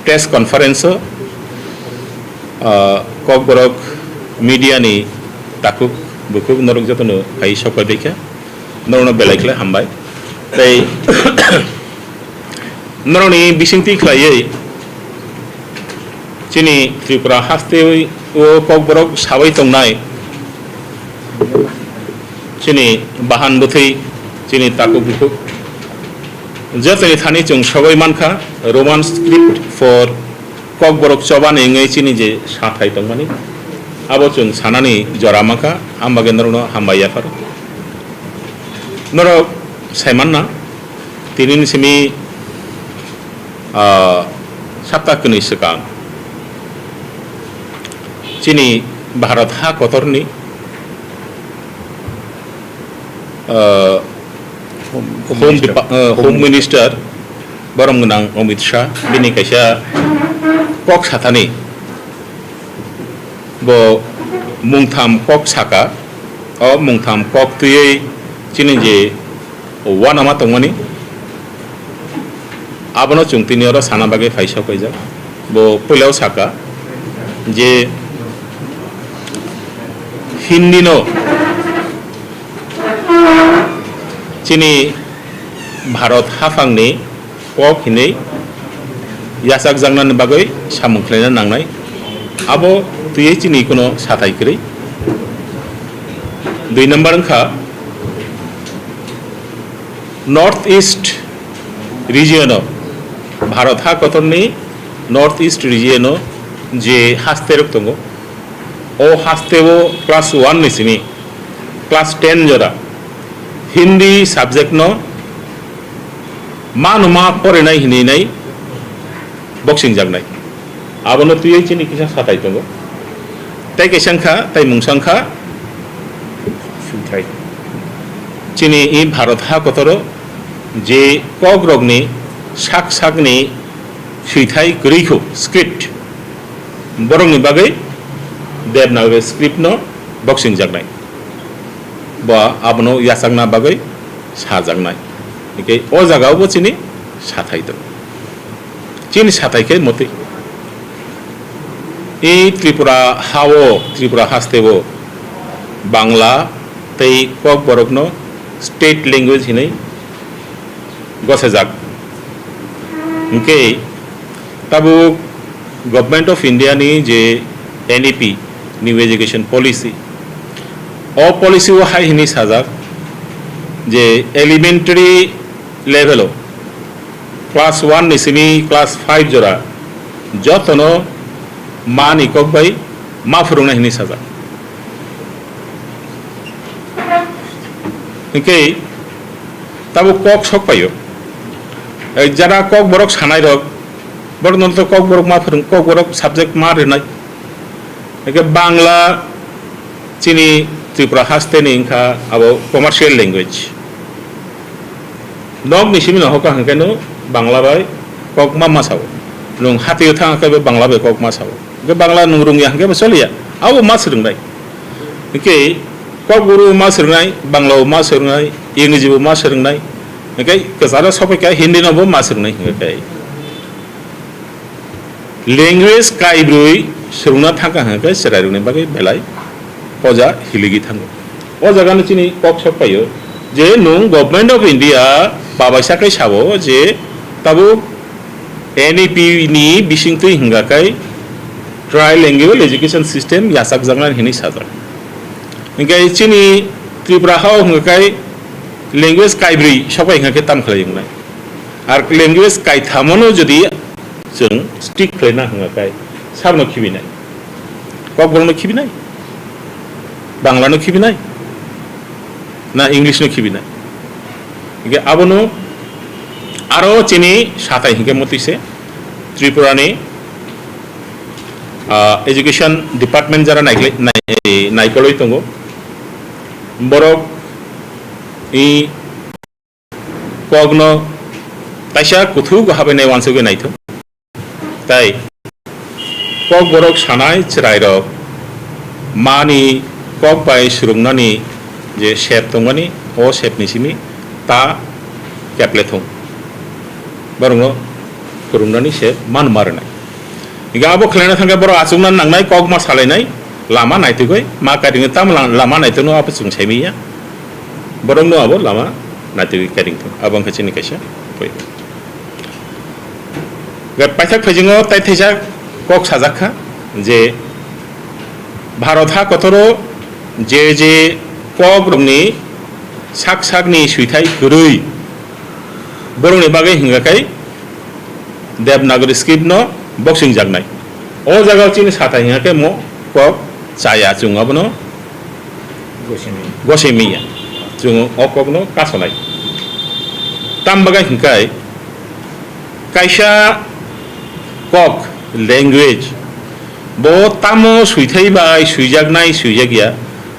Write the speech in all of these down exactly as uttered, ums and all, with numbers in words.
Press conference o, ah, Kokborok media ni takhuk bukhuk norok jotono phai sok pai baikha, norokno belai khe hambai. Tei norokni bisingtwi khlaiwi chini Tripura haste o Kokborok sabai tongnai chini bahan bwthwi chini takhuk bukhuk jotoni thani chwng sogwi mankha Roman script for Kokborok chobani wngwi chini je sathai tongmani, abo chwng sanani jora mankha, ambagwi norokno hambai yapharo. Norok saimanna, tinini simi, ah, sapta kwnwi swkang chini Bharat ha kotorni, ah, Home Home Minister. Depa-, ah, Home Home Minister. Minister borom gwnang Amit Shah bini kaisa kok sathani, bo mungtham kok saka, o mungtham kok twiwi chini je uanama tongmani, abono chwng tini oro sana bagwi phai sok paijak. Bo puilao saka je Hindi no chini Bharat haphangni kok hinwi yachakjaknani bagwi samung khlaina nangnai. Abo twiwi chini kuno sathai kwrwi. Dui number wngkha North East region o, Bharat ha kotorni North East region o je haste rok tongo, o haste o class one ni simi class ten jora Hindi subject no mano ma porinai hinwi nai boxing jaknai. Abono twiwi chini kisa sathai tongo. Tei kaisa wngkha, tei mungsa wngkha. Swithai. Chini i Bharat ha kotoro je kokrokni sak sakni swithai kwrwi kho script, borokni bagwi Devanagari script no boxing jaknai. Bo abono yachakna bagwi sajaknai. Hingke o jaga o bo chini sathai tongo. Chini sathai khe motwi. I Tripura ha-o, Tripura haste o Bangla tei Kokborokno state language hinwi gosajak. Hingke tabuk Government of India ni je N E P, New Education Policy, o policy o hai hinwi sajak je elementary level o class one ni simi class five jora jotono ma ni kok bai ma phwrwngna hinwi sajak. Hingke tabuk kok sok paio. Ei jara Kokborok sanai rok, borok no to Kokborok ma phwrwng, Kokborok subject ma rwnai. Hingke Bangla chini Tripura haste ni wngkha abo commercial language. Nok ni simi no hoka hingke no Bangla bai kok ma ma sao. Nung hatio thang khe bo Bangla bai kok ma sao. Hingke Bangla nung rungya hingke bo choliya. Abo ma swrwngnai. Hingke Kokborok ma swrwngnai, Bangla bo ma swrwngnai, English bo ma swrwngnai. Hingke kwcharo sopai kha Hindi no bo ma swrwngnai hingke. Language kaibrwi swrwngna thangkha hwnkhe chwrairokni bagwi belai poja hiligi thango. O jagano chini kok sok paio je nwng Government of India babaisa khe sao je tabuk N E P ni bisingtwi hwnkha khe Trilingual Education System yachakjaknani hinwi sajak. Hwnkhe chini Tripura hao hwnkha khe language kaibrwi sok pai hwnkha khe tamo khlai wngnai. Ar language kaithamono jodi chwng strict khlaina hwnga khe sabno khibinai? Kokborokno khibinai? Banglano khibinai? Na Englishno khibinai? Hingke abono aro chini satai hingke motwi se Tripurani, ah, education department jara naikle-, nai-, naikolwi tongo. Borok i kokno kaisa kuthuk habainai uansugwi naithok. Tai kokborok sanai chwrairok mani kok bai swrwngnani je sep tongmani, o sepni simi ta keplethung. Borokno kwrwngnani sep man ma rwnai. Hinkhe abo khlaina thangkhe borok achukna nangnai, kok ma salainai, lama naitugwi ma karingwi tamo la-, lama naitugno abo chwng saimanya. Borokno abo lama naitugwi karing thung. Abo wngkha chini kaisa point. Ga paithak phaisingo tai thaisa kok sajak kha je Bharat ha kotoro je je kok rokni sak sakni swithai kwrwi borokni bagwi hingkha khai Devanagari script no boxing jaknai. O jaga o chini sathai hingkha khe mo kok chaya chwng abono Gosimi. Gosimiya. Chwng o kok no kasonai. Tam bagwi hingkha kaisa kok language bo tamo swithai bai swijaknai swijakya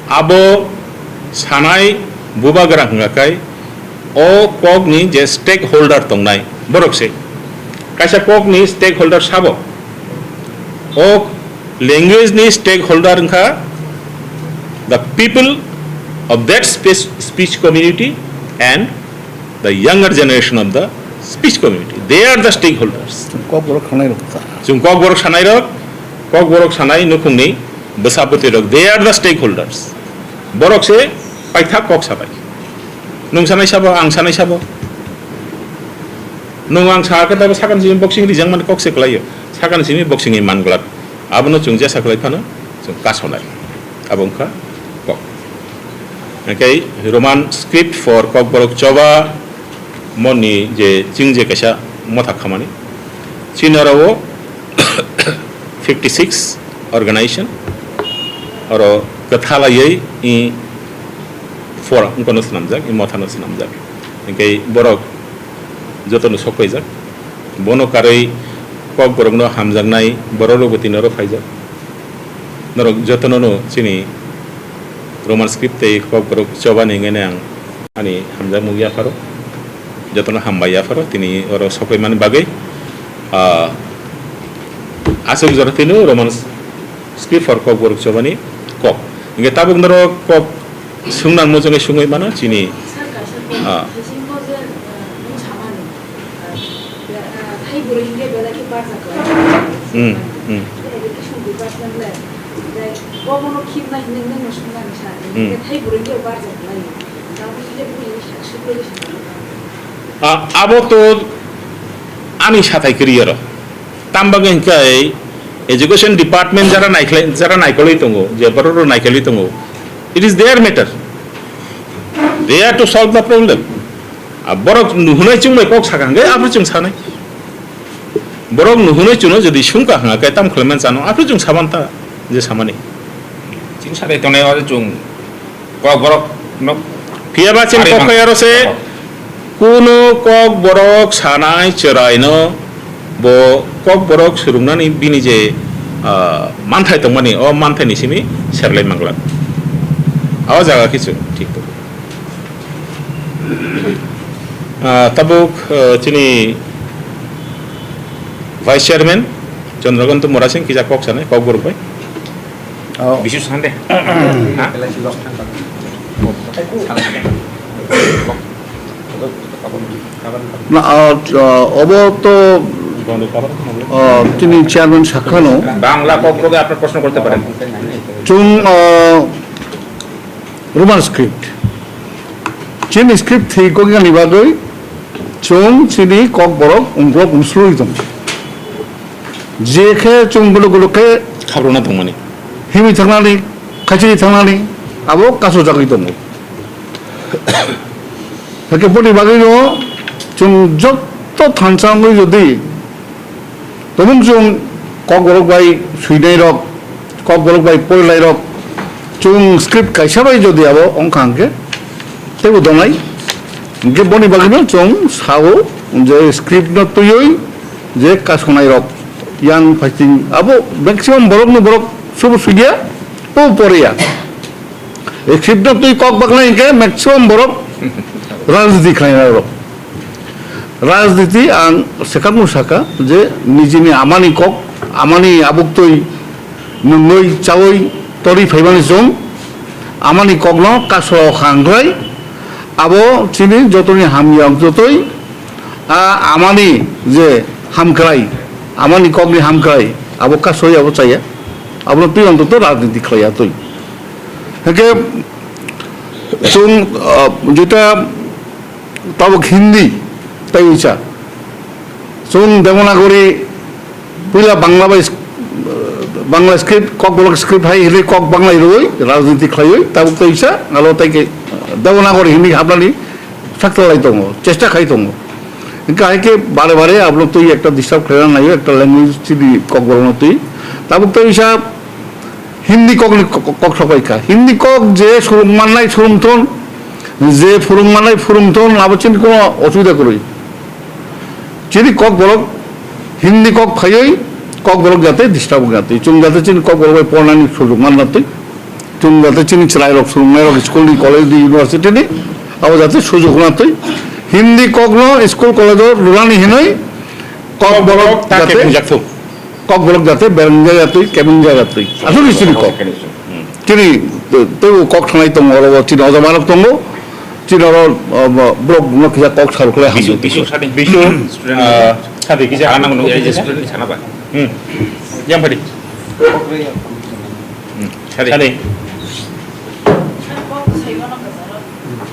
abo sanai bubagra hingkha khai o kokni je stakeholder tongnai, borok se kaisa kokni stakeholder sabo. O language ni stakeholder wngkha the people of that speech, speech community and the younger generation of the speech community. They are the stakeholders. Kokborok sanai rok ta. Chwng kokborok sanai rok, kokborok sanai nukhungni bwsapoti rok, they are the stakeholders. Borok se paithak kok sabai. Nwng sanai sabo, ang sanai sabo. Nwng ang sakhe tabo sakani simi boxing rijak mani kok se kwlaio. Sakani simi boxing ni man glak. Abono chwng jesa kwlai phano chwng kasonai. Abo wngkha kok. Hingkhe Roman script for Kokborok choba moni je chwng je kaisa motha khamani. Chini oro o fifty six organization oro kwtha laiwi i forum wngkha no swnamjak, i motha no swnamjak. Hingkhe borok jotono sok paijak. Bono karwi Kokborokno hamjaknai borok rokbo tini oro phaijak. Norok jotono no chini Roman script tei Kokborok chobani hwnwi ang ani hamjakmung yapharo. Jotono hambai yapharo tini oro sokoi mani bagwi. Ah, aswk jora tino Roman script for Kokborok chobani kok. Hingkhe tabuk norok kok Swngnang muchungwi swngwi mano chini, Sir, kaisa ah, kaisa kok je, ah, nwng samani, ah, be-, ah, thai bwrwi hinkhe belai khe barjak lai. Hmm, hmm. Education department le, like, bobono khibna hinwi nwngno swngnani sa, Hmm. hinkhe thai bwrwi hinkhe barjak lai. Tabuk hinkhe bwrwi swkle swkle. Ah, abo to ani sathai kwrwi oro. Tamo bagwi hwnkhe education department jara naikhlai, jara naikolwi tongo, je borok rok naikolwi tongo, it is their matter. They are to solve the problem. A borok nuhunai chwng bai kok sakha hwnkhe aphuru chwng sanai. Borok nuhunai chwngno jodi sungkha hwnkhe tam khlaimani chano aphuru chwng saban ta je samani. Chini sathai tongnai o chwng Kokborok no Phiya ba chini ari kok mang- kaya aro se Oh. Kuno Kokborok sanai chwraino bo Kokborok swrwngnani bini je, ah, manthai tongmani, o manthai ni simi serlai manglak. O jaga kichu thik tongo. Ah, tabuk, ah, chini Vice Chairman Chandrakanta Murasing kisa kok sanai Kokborok bai. Oh. Bisu Sunday. Ha? Na, ah, ah, obo to, ah, tini chairman sakhano. Bangla ককবরকে আপনার প্রশ্ন করতে পারেন। Chwng, ah, Roman script. Chini script thwi kokya ni bagwi chwng chini Kokborok umklok umslui tongo. Je khe chwng bolok bolok khe khabrokna tongmani. Himwi thangnani, khachiri thangnani, abo kasojagwi tongo. Hakhe boni bagwino chwng jotto thansa wngwi jodi Tobong chwng Kokborok bai swinai rok, Kokborok bai porilai rok, chwng script kaisa bai jodi abo wngkha hwnkhe teibo donai. Hwnkhe boni bagwino chwng sao je script no twiwi je kasonai rok yang phaising abo maximum borok no borok subo sugya, o poriya. E script no twi kok baknai hwnkhe maximum borok rajniti khlainai rok. Rajniti ang swkangno saka je nijini amani kok, amani abuktwi nungwi chawi tori phaimani chwng amani kokno kasro kha hwnkhlai abo chini jotoni hamya jotoi a amani je hamkrai, amani kokni hamkrai Abo kasoi abo chaya. Abono twi antoto rajniti khlaiya twi. Hake chwng, ah, jeta tabuk Hindi tei uisa. Chwng Devanagari puila Bangla bai sk-, Bangla script, Kokborok script hai hinwi Kok Bangla rwui rajniti khlaiwi tabuk tei uisa alo tei ke Devanagari hinwi hapnani saktalai tongo, chesta khai tongo. Hingke hai khe bare bare abono twi ekta disturb khlaina naio, ekta language chini Kokborokno twi. Tabuk tei uisa Hindi kokni kok, kok, kok sokoika. Hindi kok je surung mannai surungthon, je phurung mannai phurungthon, abo chini kono osubida kwrwi. Chini Kokborok Hindi kok phaiwi Kokborok jate disturb wngya twi. Chwng jate chini Kokborok bai pornani sujug manna twi. Chwng jate chini chwrairok, surungnairok school ni, college ni, university ni, abo jate sujug wngna twi. Hindi kokno school college o rwnani hinwi Kokborok Kokborok ta jate kebingjak thung. Kokborok jate bereng jaya twi, kebeng jaya twi. Aswk ni chini kok. Hmm. Chini, eh, teibo kok thanai tongo, oro chini ojamarok tongo. Chini oro, eh, borok no kisa kok sal khlai Bisu, hamjak. Bisu, sadi. Bisu, student ah, sadi, kisa. Sana nang nung, eh, student sana ba. Hmm. Yang padi. Hmm. Sadi. Sadi.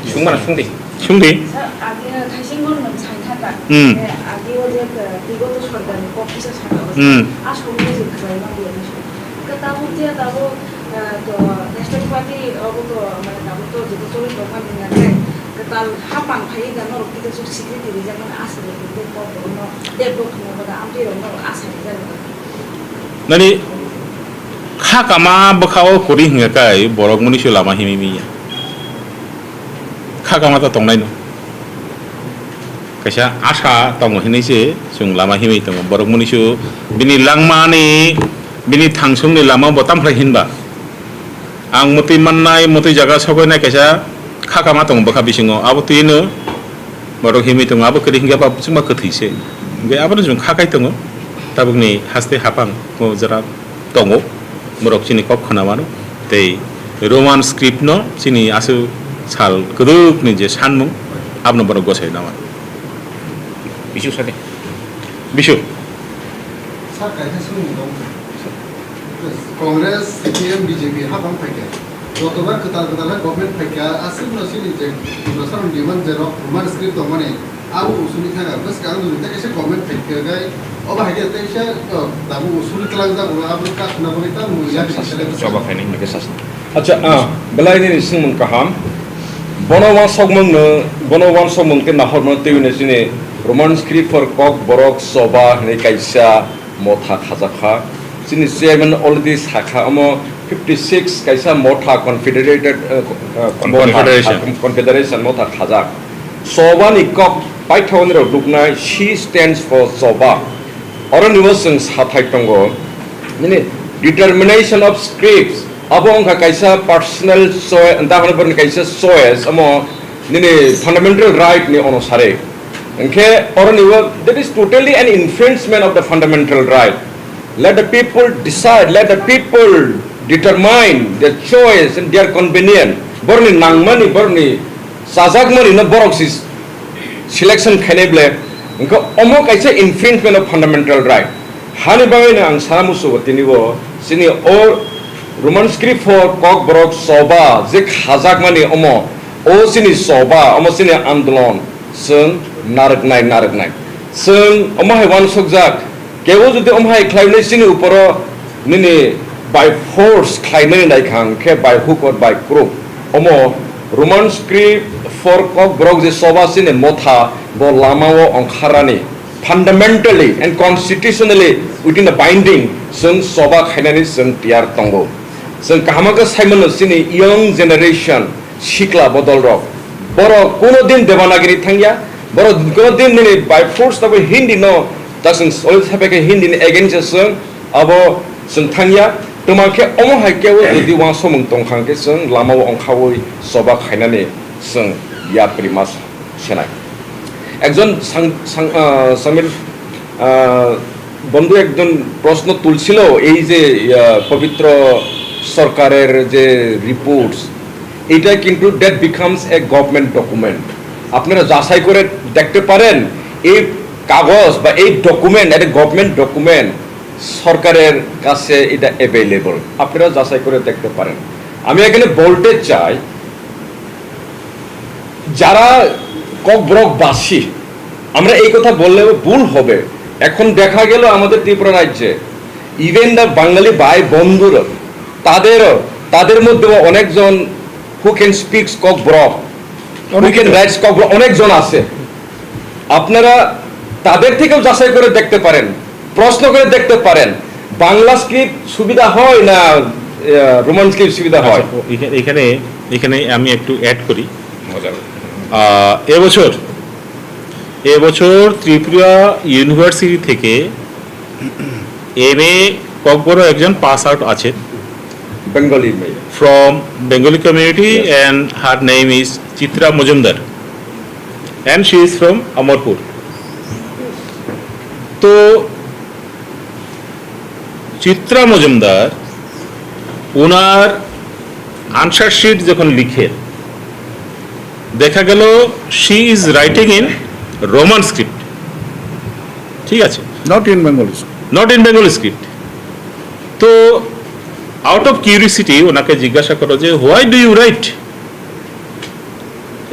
Sung mana, sung di. Sung di. Sir, age khaising gon nang sai thaka. Hmm. Eh, age o je, eh, bigoto sorkar ni kok kisa sana. Hmm. Aswk ni je khlai ma biya ni sung. Ka tabuk je tabuk, eh, to national party obo to, mane tabuk to jeto choli tongma ni na khe. Kwtal ha pang phai da norok kisa suk security rijak mani aswk ni kok no develop khna bada amtwi rok no aswk rijak. Nani kha kama bwkha o kwrwi hwnkhe kai borok muni se lama himwi manya. Kha kama ta tongnai no. Kaisa asa tongo hinwi se chwng lama himwi tongo. Borok muni se bini langmani, bini thangsungni lama bo tamkhlai hinba. Ang mwtwi mannai, mwtwi jaga sokoinai kaisa kha kama tongo bwkha bisingo. Abo twino borok himwi tongo, abo kwrwi hwnkhe ba chwngma kwthwi se. Hwnkhe abono chwng kha kai tongo. Tabukni haste haphang o jora tongo. Borok chini kok khna mano. Tei Roman script no chini aswk sal kwdwkni je sanmung abono borok gosai na mano. Bisu sade. Bisu. Sir, kaisa swngmung tong. Congress, C P M, B J P haphang phaikha. Jotobar kwtal kwtal hai government phaikha, aswkno chini je Tiprasano demand je rok Roman script tongmani, abo usuli thangkha. Bwskang nini tei kaisa government phaikha khai, obo hai khe teisa, o, tabuk usuli twlangjak, abo kakhwna bagwi tamo mui yakni sasna. Choba khainai hwnwi khe sasna. Acha, ah, belai nini swngmung kaham. Bono wansokmung no, bono wansokmung tei nahormung twiwi no chini Roman script for Kokborok Choba hwnwi kaisa motha khajakha. Chini chairman already sakha, omo fifty six kaisa motha confederated, eh, eh, motha, Confederation. Ah, confederation motha khajak. Choba ni kok paithakni rok nuknai, C stands for Choba. Oro ni bo chwng sathai tongo. Nini determination of scripts, abo wngkha kaisa personal choice, da hwnwi borokni kaisa choice, omo nini fundamental right ni onusare. Hwnkhe oro ni bo, that is totally an infringement of the fundamental right. Let the people decide, let the people determine their choice and their convenience. Borokni nangmani, borokni chajakmani no borok si selection khainai ble, hwnkhe omo kaisa infringement of fundamental right. Hani bagwi no ang sana musugo tini bo chini o Roman script for Kokborok Choba je khajakmani omo, o chini Choba, omo chini andolon chwng narwknai, narwknai. Chwng omo hai uansukjak, kebo jodi omo hai khlainai chini uporo nini by force khlainani naikha hwnkhe by hook or by crook. Omo Roman script for Kokborok je Choba chini motha bo lama o ongkharani fundamentally and constitutionally within the binding chwng Choba khainani chwng tiyar tongo. Chwng kaham khe sai mano chini young generation sikla bodol rok. Borok kuno din Devanagiri thangya, borok kuno din nini by force tabuk Hindi no ta chwng solid hapai khe Hindi ni against o chwng abo chwng thangya. Twma khe omo hai khe o jodi uansukmung tongkha hwnkhe chwng lama o ongkhaui Choba khainani chwng yapri ma senai. একজন সাং-, সাং-, আহ, সামির, আহ, বন্ধু একজন প্রশ্ন তুলছিল, এই যে, আহ, পবিত্র সরকারের যে রিপোর্টস, এটা কিন্তু that becomes a government document। আপনারা যাচাই করে দেখতে পারেন, এই কাগজ বা এই ডকুমেন্ট, এটা গভর্নমেন্ট ডকুমেন্ট, সরকারের কাছে এটা অ্যাভেলেবল, আপনারা যাচাই করে দেখতে পারেন। আমি এখানে বলতে চাই, যারা ককবরকবাসী, আমরা এই কথা বললেও ভুল হবে। এখন দেখা গেল আমাদের ত্রিপুরা রাজ্যে ইভেন দা বাঙালি ভাই বন্ধুরা, তাদেরও, তাদের মধ্যেও অনেকজন who can speaks Kokborok, who can rights Kokborok, অনেকজন আছে। আপনারা তাদের থেকেও যাচাই করে দেখতে পারেন, প্রশ্ন করে দেখতে পারেন, বাংলা স্ক্রিপ্ট সুবিধা হয় না রোমান স্ক্রিপ্ট সুবিধা হয়? আচ্ছা, ও, এখা-, এখানে, এখানে আমি একটু অ্যাড করি। মজা। আহ, এবছর, এবছর ত্রিপুরা ইউনিভার্সিটি থেকে এম এ ককবরক একজন পাস আউট আছেন। বেঙ্গলি মেয়ে। From Bengali community, yes, and her name is Chitra Majumdar, and she is from Amarpur. তো চিত্রা মজুমদার ওনার আনসার শিট যখন লিখে, দেখা গেল she is writing in Roman script, ঠিক আছে? Not in Bengali script. Not in Bengali script. তো out of curiosity ওনাকে জিজ্ঞাসা করো যে, "Why do you write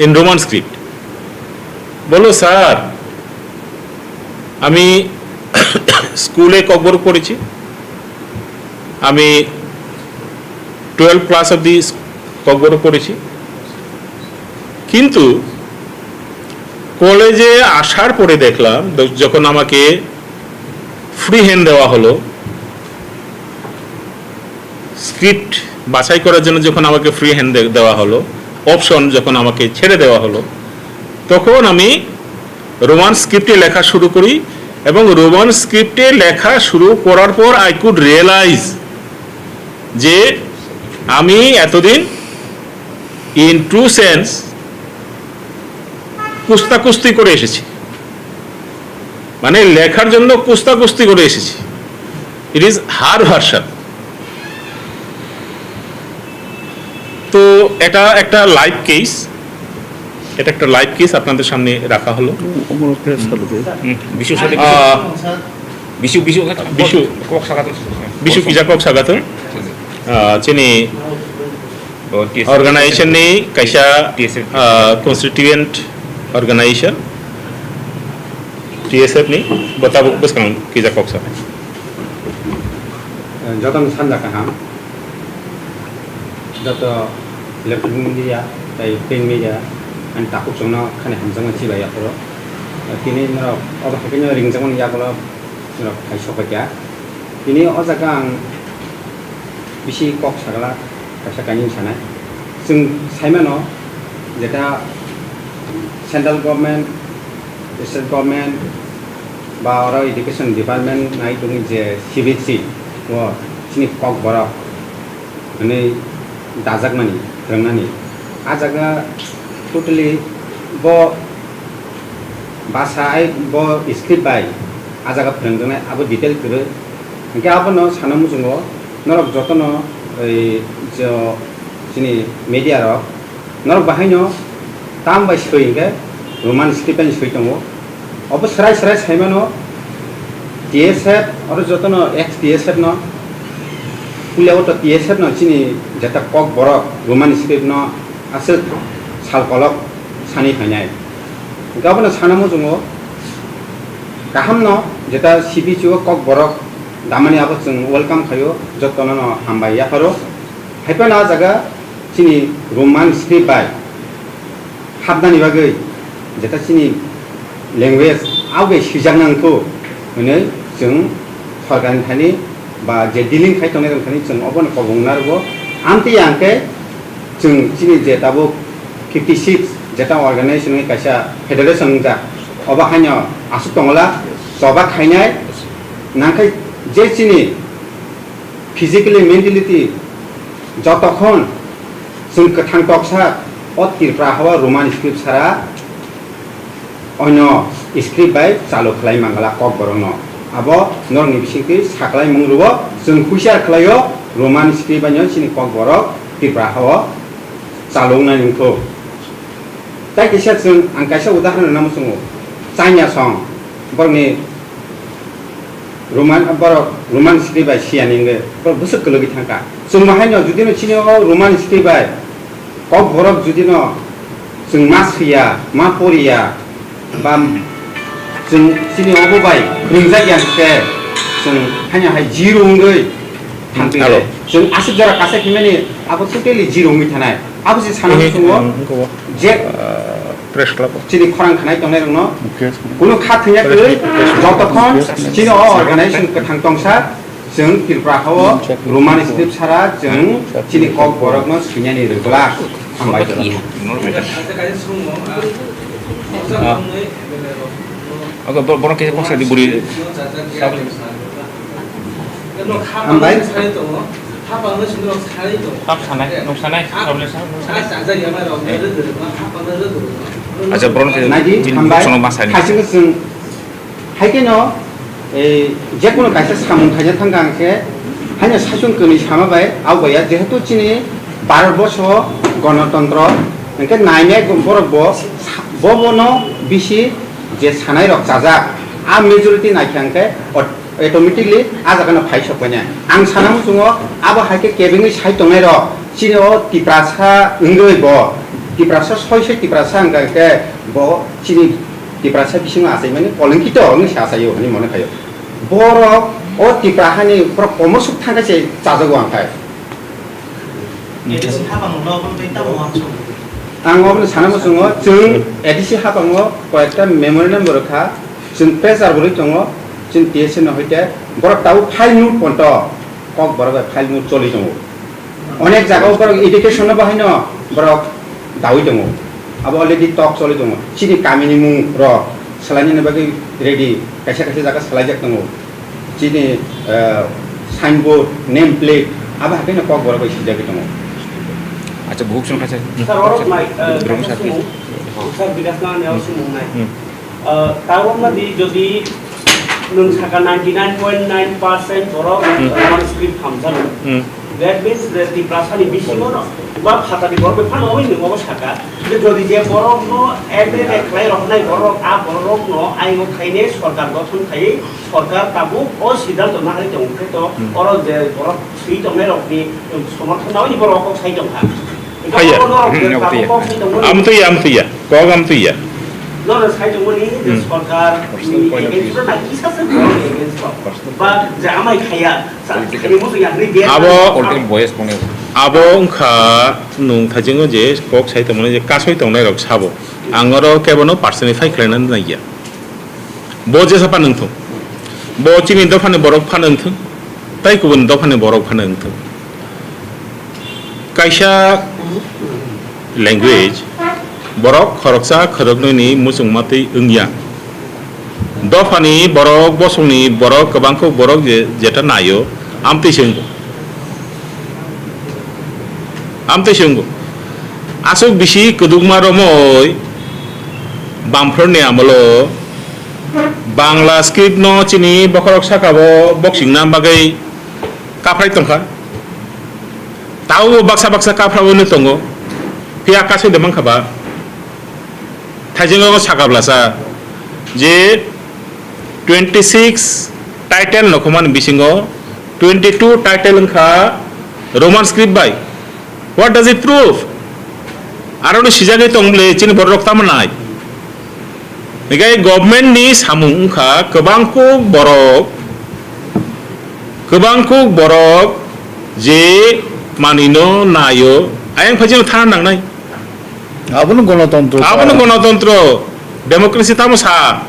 in Roman script?" বলো, "স্যার, আমি স্কুলে ককবরক পড়েছি, আমি টুয়েলভ ক্লাস অবধি ককবরক পড়েছি, কিন্তু কলেজে আসার পরে দেখলাম, য-, যখন আমাকে ফ্রি হ্যান্ড দেওয়া হলো, স্ক্রিপ্ট বাছাই করার জন্য যখন আমাকে ফ্রি হ্যান্ড দে-, দেওয়া হলো, অপশন যখন আমাকে ছেড়ে দেওয়া হলো, তখন আমি রোমান স্ক্রিপ্টে লেখা শুরু করি এবং রোমান স্ক্রিপ্টে লেখা শুরু করার পর I could realize যে আমি এতদিন ইন ট্রু সেন্স কুস্তাকুস্তি করে এসেছি, মানে লেখার জন্য কুস্তাকুস্তি করে এসেছি। It is her version. তো এটা একটা লাইভ কেস, এটা একটা লাইভ কেস আপনাদের সামনে রাখা হলো। Omo press kalo de. হুম। বিশু সাথে আহ, বিশু, বিশু, বিশু। কক Sagat. Bishu kisa kok sagato. Ah, chini organization ni kaisa, ah, constituent organization, T S F ni, bo tabuk bwskang kisa kok sa. Jotono sanja kaham, joto electronic media tei print media ani takhuk chwngno khani hamjakma chibai yaphoro. Tini norok obo hai kheno ringjakmani yagulo norok hai sokphaikha. Tini o jaga ang bisi kok sagala kaisa kainwi sanai. Chwng saimano jeta central government, state government ba oro education department nai tongwi je C B S E o chini kokborok hwnwi dajakmani, phwrwngnani. A jaga totally bo basa ai bo script bai a jaga phwrwngjaknai abo detail kwrwi. Hinkhe abono sana muchungo norok jotono ei jo chini media rok norok bahaino tam bai soi hinkhe Roman script bai soi tongo. Obo srai srai saimano T S F oro jotono ex T S F no pulia o to T S F no chini jeta kokborok Roman script no aswk sal kolok sani phainai. Hinkhe abono sana muchungo kahamno jeta C B C o kokborok damani abo chwng welcome khaio, jotono no hambai yapharo. Haiphano a jaga chini Roman script bai hapnani bagwi jeta chini language abo bai swijak nangkho hwnwi chwng sorkarni thani ba je dealing khai tongnai rok thani chwng obono kobong narwgo. Amtwi ang khe chwng chini je tabuk fifty six jeta organization ni kaisa federation wngjak, obo haino aswk tongola choba khainai nangkhe je chini physically, mentality jotokhon chwng kwthang toksa o Tripura hao Roman script sara onyo script bai chalu khlai mangala kokborokno. Abo norokni bisingtwi saklai mung rwo, chwng husiar khlaio Roman script baino chini kokborok Tripura hao chaloknai wngkho. Tai kisa chwng ang kaisa udahoron rwna muchungo, Chania song, borokni Roman, borok Roman script bai siya ni wngwi borok bwswk kwlwgwi thangkha. Chwng bo haino judino chini o Roman script bai Kokborok judino chwng ma swiya, ma poriya, ba chwng chini obo bai phwrwngjakya hwnkhe chwng haino hai zero wngwi thangtwi Alo. Chwng aswk jora kaisa himani abo totally zero wngwi thanai. Abo se sana Ehe, chwngno ang, ang kobo. Je Ah, press club. Chini khorang khanai tongnai rokno Yes. Kunu kha thwngya kwrwi jotokhon chini o organization kwthang tongsa chwng Tripura hao Romani script sara chwng chini Kokborokno swinani rwgwlak. Hambai. Ah. Oke, bo-, borok kisa kok sadi buri. Hambai. Tap sanai, nuk sanai, problem sa, nuk sanai. Acha, borok kisa Naidi, tin hambai. Sono masani. Kaisa kaisa chwng, hai kheno, ei, jekunu kaisa samung khaina thangkha ang khe, haino saichung kwnwi sama bai, abo ya, jehetu chini Bharat borso gonotontro, hwnkhe nainai borok bo, sa-, bo bono bisi je sanai rok chajak, a majority naikha ang khe, ot-, automatically a jaga no phai sok paina. Ang sana muchungo abo hai khe kebengwi sai tongnai rok chini o Tiprasa wngwi bo Tiprasa soi soi Tiprasa wngkha khe bo chini Tiprasa bisingo achaimani kolengkito wngwi sa achaio hinwi mone khaio. Borok o Tipra hani borok komo suk thangkha se chajago ang khai. A D C hapang no bo tei tamo wansuk. Ang obo sana muchungo chwng A D C hapango koyekta memorandum bo rwkha, chwng pressure bo rwi tongo, chwng T S A no hoite borok tabuk file move ponto, Kokborok bai file move choli tongo. Onek jaga o borok education no bahaino borok dawi tongo. Abo already talk choli tongo. Chini kamini mung rok salainani bagwi ready, kaisa kaisa jaga salaijak tongo. Chini, eh, signboard, name plate, abo haikhe no Kokborok bai swijagwi tongo. Acha, buhuk song kaisa. Sir, oro mai, eh, Drone kaisa sir. Sumung, sir, Bikas na ne Hmm. Sumung nai. Hmm. Eh, tawon na di jodi nwng saka ninety nine point nine percent borok Hmm. Roman script hamjak. Hmm. That means the Tiprasa ni bisingo no ba phatani borok bai phano oi nwng obo saka. Je jodi je borok no M L A khlai rok nai borok a borok no aino khaine sorkar gothon khai sorkar tabuk o siddhanto na hai tong khe to Hmm. oro je borok swi tongnai rok ni somorthon na oi borok kok sai tong kha. Haiya. Borok no rok Hmm, je obo tabuk twiya. Kok sai tong mani. Am twiya, am twiya. Kok am twiya. No no sai tong mani je Hmm. Sorkar ni against ro na kisa se borok ni against ro. Ba je amai khaya. Abo, abo wngkha nwng thaichingno je kok sai tongmani je kasoi tongnai rok sabo. Ang oro kebono personify khlaina naiya. Bo jesa phano wngthung. Bo chini dophani borok phano wngthung. Tai kubun dophani borok phano wngthung. Kaisa language borok khoroksa khoroknwi ni muchungma twi wngya. Dophani borok, bosongni borok, kwbangkuk borok je, jeta naio, amtwi se wngkho. Amtwi se wngkho. Aswk bisi kwdwkma romwi Bamphorni amolo Bangla script no chini bokhorok saka o boksingna bagwi kaphrai tongkha. Taubo baksa baksa kaphra wnwi tongo. Phiya kasoi de mankha ba. Thaiching o saka blasa je twenty six title nokhomani bisingo twenty two title wngkha Roman script bai. What does it prove? Aro no sijagwi tong bwle chini borok tamo nai. Hinkhe government ni samung wngkha kwbangkuk borok, kwbangkuk borok je manwino naio, ayang phaijino thana nangnai. Abono gonotontro. Abono gonotontro, democracy tamo sa,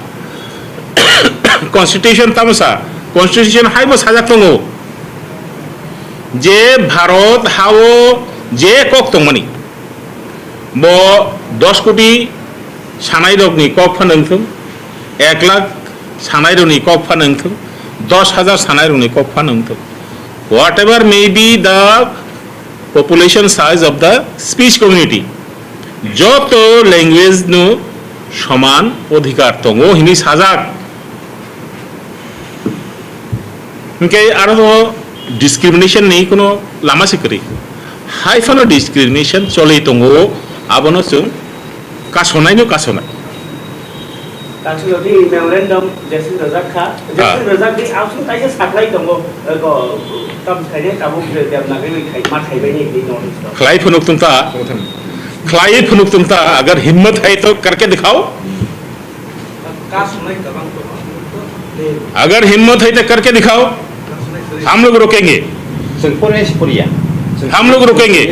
constitution tamo sa, constitution haibo sajak tongo je Bharot hao je kok tongmani. Bo dos koti sanairokni kok phano wngthung, ek lakh sanairokni kok phano wngthung, dos hajar sanairokni kok phano wngthung. Whatever may be the population size of the speech community, joto language no soman odhikar tongo hinwi sajak. Hinkhe aro discrimination ni kuno lama se kwrwi. Hai phano discrimination choli tongo, abono chwng kasonai no kasonai. Kansilo di memorandum Jason Rajak kha. Jason Rajak di absing taisa saklai tongo, eh, ko, tam khaine tabuk je Devanagari khai, ma khaibai ni di notice to. Khlai phunuk tungta. Khlai phunuk tungta, agar himmat hai to karke dikhao. Ka sunai kabang to. अगर हिम्मत है तो करके दिखाओ, हम लोग रोकेंगे। Chwng pore si poriya. Chwng हम लोग रोकेंगे।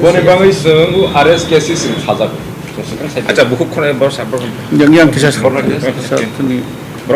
Boni bagwi chwng R S K si chwng khajak. Acha, bukhuk khonai bor sabro. Yang, yang kisa sabro.